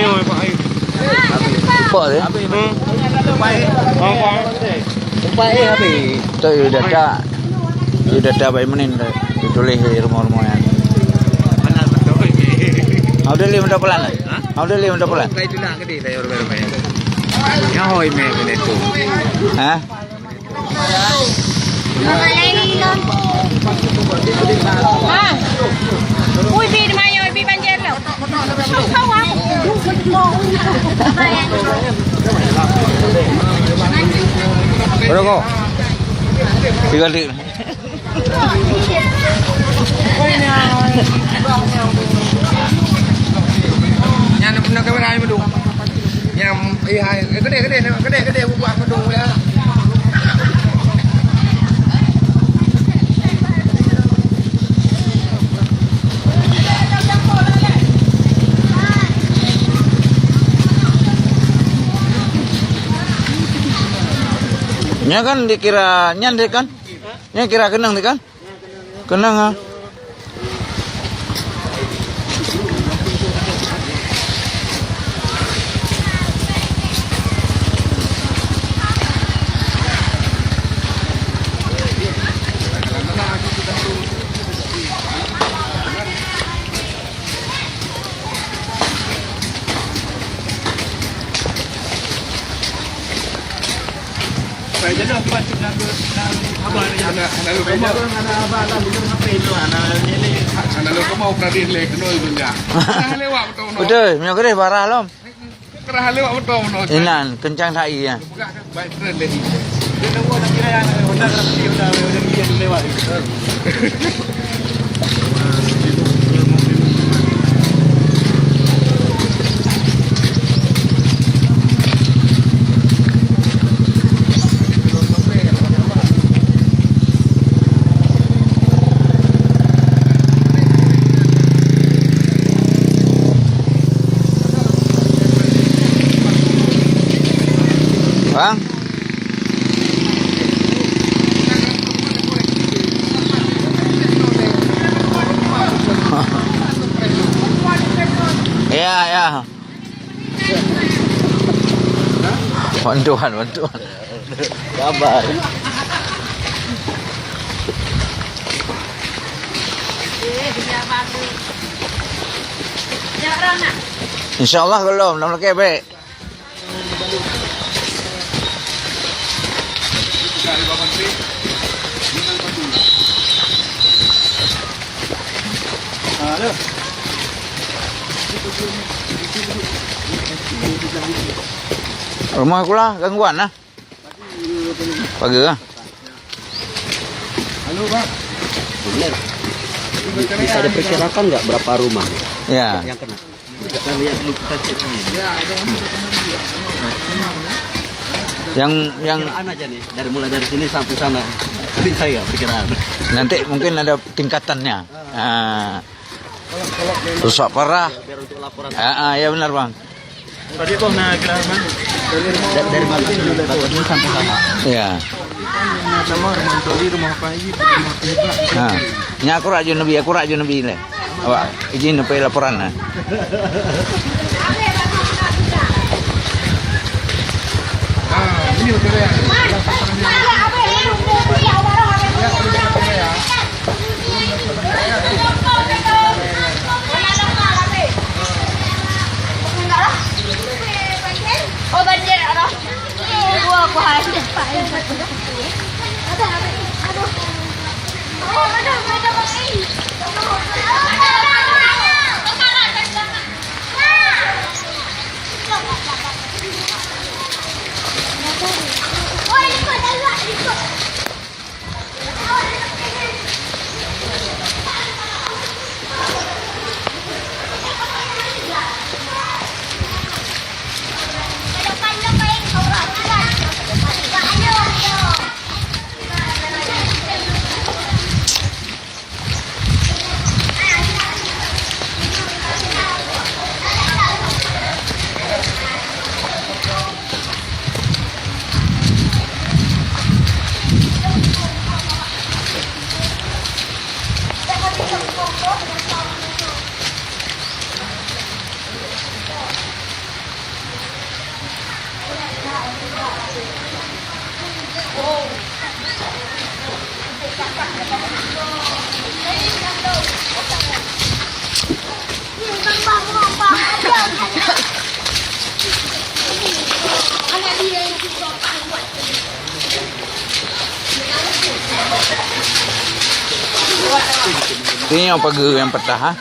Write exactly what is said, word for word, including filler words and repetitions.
Nampak dia. Nampak eh habis. Tu you data, you data baik menin tu. Tulis di rumah-rumah yang. Au deh lé meudoh pelan. Au deh lé meudoh pelan. Nyang hôi mé keuneuk tu. Ha? Ui, bi di manyang, bi banjir tu. Berapa kau? Tiga dik. Nyan pernah kamera yang betul. Nyam, eh, hai, eh, gede, gede, gede, gede, bubuak meudu, ya. Nyan kan dikira nyan deh kan? Nyan kira keunong deh kan? Keunong, ha? Betul, meunyoe keudeh barah lom. Inan, kencang that ie. Bang. Ya, ya. Bantuan, bantuan. Sabar. Insya Allah belum, enam lagi baik. Rumah kula gangguan lah. Pagar lah. Halo, Bang. Bener. Bisa diperkirakan nggak berapa rumah? Ya. Yang kena? Kita lihat dulu, kita cek dulu. Yang, yang perkiraan aja nih, dari, mulai dari sini sampai sana. Beri saya perkiraan. Nanti mungkin ada tingkatannya. Ah. Rusak parah. Biar untuk laporan. Ah, ah, ya benar, Bang. Tadi toh na kira mana? Da-, dari mana? Dari sini sampai sana. Ya. Nama rumah Toli, rumah Pak Haji, rumah Pak Haji. Ha. Nyan akurat ju Nabi, akurat ju Nabi lé. Awak izin sampai laporan lah. Ini yang pagar yang patah, ha?